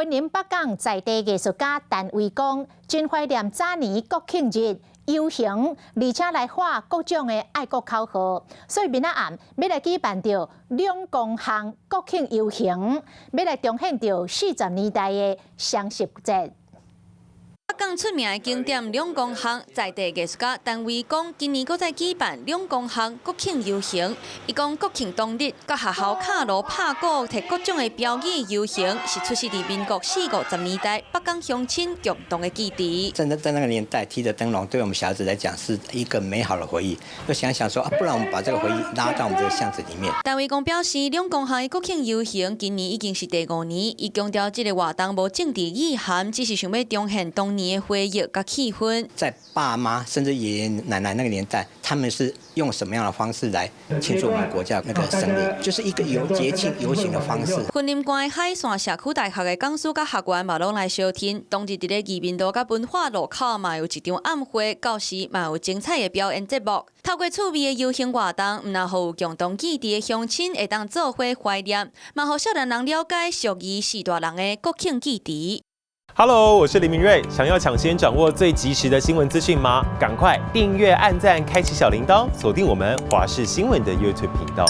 雲林北港在地藝術家陳維光真懷念早年國慶日遊行，而且來畫各種的愛國口號，所以明仔暗欲來舉辦著兩公巷國慶遊行，欲來重現著40年代的雙十節。北港出名的景點兩公巷，在地藝術家陳維光今年閣再舉辦兩公巷國慶遊行。伊講國慶當日，佮學校敲鑼拍鼓，提各種的標語遊行，是出自佇民國四五十年代北港鄉親共同的記憶。在那個年代，提着燈籠，對我們小孩子來講是一個美好的回憶。就想想說，啊，不然我們把這個回憶拉到我們這個巷子裡面。陳維光表示，兩公巷的國慶遊行今年已經是第五年。伊強調，這個活動無政治意涵，只是想欲重現當年的回憶佮氣氛。在爸媽甚至爺爺奶奶那個年代，他們是用什麼樣的方式來慶祝我們國家那個勝利？就是一個遊節慶遊行的方式。雲林縣海線社區大學的講師佮學員嘛攏來相聽。當日佇咧義民路佮文化路口嘛有一場暗會，到時嘛有精彩的表演節目。透過趣味的遊行活動，毋但予有共同記憶的鄉親會當做伙懷念，嘛予少年人了解屬於四大人的國慶記憶。 Hello，我是林明瑞。想要搶先掌握最及時的新聞資訊嗎？趕快訂閱、按讚、開啟小鈴鐺，鎖定我們華視新聞的 YouTube 頻道。